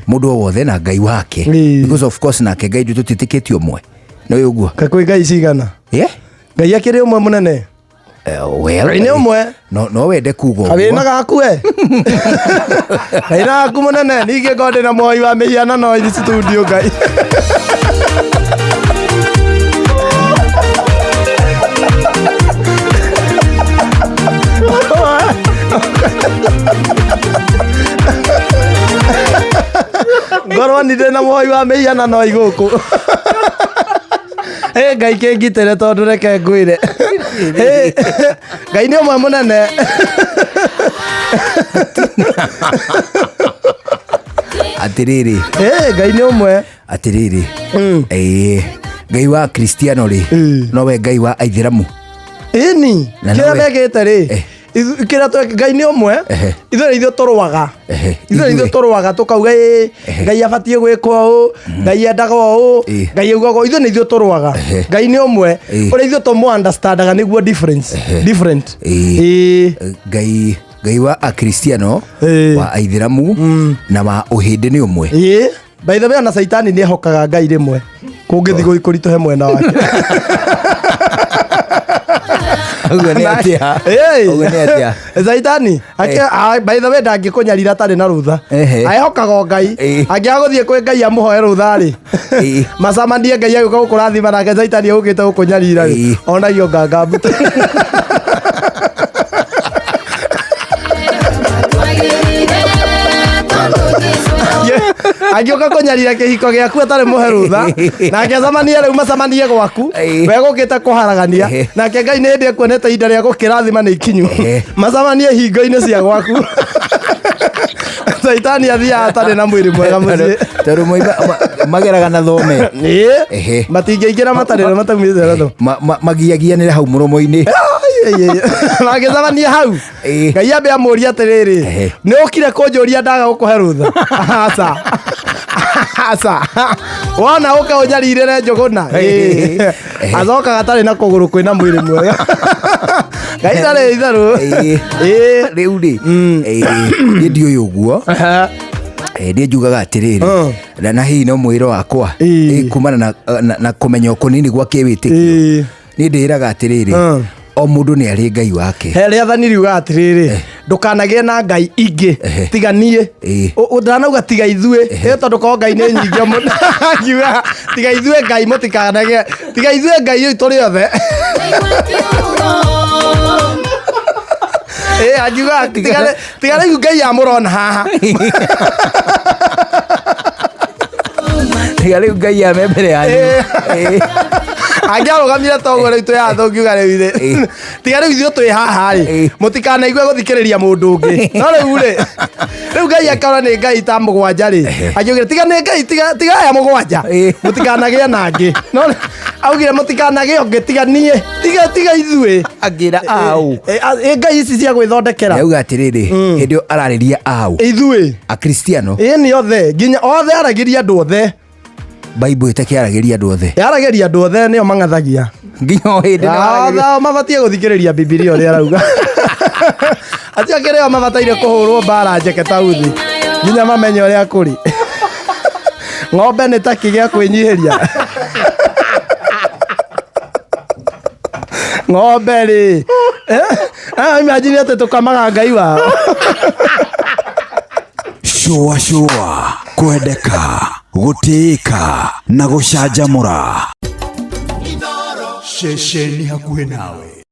Mũndũ o wothe na Ngai wake. Because of course nake Ngai ndũ tũtĩtĩkĩtie ũmwe. Nĩ ũguo. Kaĩ kwĩ ngai cigana? Yeah? Ngai akĩrĩ ũmwe mũnene. Well, Ngai nĩ ũmwe. No wende kuga ũguo. Kawĩna gaku we. Kawĩna gaku mũnene ningĩ ngorwo ndĩ na mwoi wa mĩhianano ici studio Ngai. Ngorwo nĩ ndĩ na mwoi wa mĩhianano igũkũ. Ĩ Ngai kĩngitĩre tondũ reke ngwĩre. Ĩ, Ngai nĩ ũmwe mũnene. Atĩrĩrĩ. Ĩ Ngai nĩ ũmwe. Atĩrĩrĩ. Ĩĩ. Ngai wa Kristiano rĩ, nowe Ngai wa Aithĩramu. Ĩni, Na kĩrĩa nowe- mekĩte rĩ, kĩrĩa Ngai nĩ ũmwe, ithuĩ nĩ ithuĩ tũrũaga. Ithuĩ nĩ ithuĩ Ithuĩ. tũrũaga tũkauga ĩ Ngai abatiĩ gwĩkwo ũũ, Ngai endaga ũũ, Ngai augaga ũũ. Ithuĩ nĩ ithuĩ tũrũaga. Ngai nĩ ũmwe, ũrĩa ithuĩ tũmũ understandaga nĩguo difference. Different. Ĩĩ. Ngai wa Akristiano, wa Aithĩramu na wa Ũhĩndĩ nĩ ũmwe. Ĩĩ. By the way, ona Caitani nĩ ehokaga Ngai rĩmwe kũngĩthiĩ kũritũhe mwena wake. Ũguo nĩ atĩa? Ĩĩ. Ũguo nĩ atĩa? Caitani by the way ndangĩkũnyarira atarĩ na rũtha. Ehokaga o Ngai. Angĩaga gũthiĩ kwĩ Ngai amũhoe rũtha rĩ, macamanie Ngai agĩũka gũkũrathima nake Caitani agũkĩte gũkũnyarira rĩ, onagio nganga mbute. Angĩũka kũnyarira kĩhiko gĩaku atarĩ mũhe rũtha, nake acamanie rĩu macamanie gwaku, we gũkĩte kũharagania, nake Ngai nĩ hĩndĩ ekuonete ihinda rĩa gũkĩrathima nĩ ikinyu, macamanie hingo-inĩ cia gwaku. Caitani athiaga atarĩ na mwĩrĩ mwega mũciĩ. Tondũ moima mageraga na thome. Ĩĩ. Matingĩingĩra matarĩ na mataumĩte na thome. Magiagianĩre hau mũromo-inĩ. Mangĩcemania hau. Ngai ambe amũrie atĩrĩrĩ, nĩ ũkire kũnjũria ndaga gũkũhe rũtha? Aca. Aca. Wona ũka ũnyarirĩre njũgũna. Acokaga atarĩ na kũgũrũ kwĩna mwĩrĩ mwega. Ngai ndarĩ itherũ. Rĩu rĩ, niĩ ndiũĩ ũguo. Niĩ njugaga atĩrĩrĩ, na hihi no mwĩro wakwa, kumana na kũmenya kũnini gwa kĩwĩtĩkio. Niĩ ndĩraga atĩrĩrĩ, o mũndũ nĩ arĩ Ngai wake. He rĩathani riugaga atĩrĩrĩ, ndũkanagĩe na ngai ingĩ tiga niĩ. Ndanauga tiga ithuĩ, ĩ tondũ korwo ngai nĩ nyingĩ mũno. Ngiuga tiga ithuĩ ngai mũtikanagĩe, tiga ithuĩ ngai ũyũ tũrĩ othe. Ĩ angiuga tiga rĩu ngai amũrona haha. Tiga rĩu ngai ame mbere yanyu. Angĩarũgamire toguo rĩu twĩ haha tũngiuga rĩu ithe tiga rĩu ithuĩ twĩ haha rĩ, mũtikanaigue gũthikĩrĩria mũndũ ũngĩ. No rĩu rĩ, rĩu ngai akora nĩ ngai ta mũgwanja rĩ, angiugire tiga nĩ ngai, tiga aya mũgwanja, mũtikanagĩe na angĩ. No augire mũtikanagĩe ũngĩ tiga niĩ, tiga ithuĩ. Angĩra aũ. Ĩ ngai ici cia gwĩthondekera. Yauga atĩrĩrĩ, hĩndĩ ĩyo ararĩria aũ. Ithuĩ. Akristiano. Ĩ nĩ othe, nginya othe aragĩria andũ othe. Bible ĩtakĩaragĩria andũ othe. Yaragĩria andũ othe nĩo mang'athagia. Nginya o hĩndĩ nĩ maragĩria. Othe mabatiĩ gũthikĩrĩria Bibilia ũrĩa arauga. Acio akĩrĩ o mabataire kũhũrwo mbara njeke ta uthi. Nginya mamenye ũrĩa kũrĩ. Ng'ombe nĩ ta kĩgĩa kwĩnyihĩria. Ng'ombe rĩ. Imagine atĩ tũkamaga Ngai wao. Shũa shũa, kwendeka, gũtĩĩka na gũcanjamũra. Ceceni hakuhĩ nawe.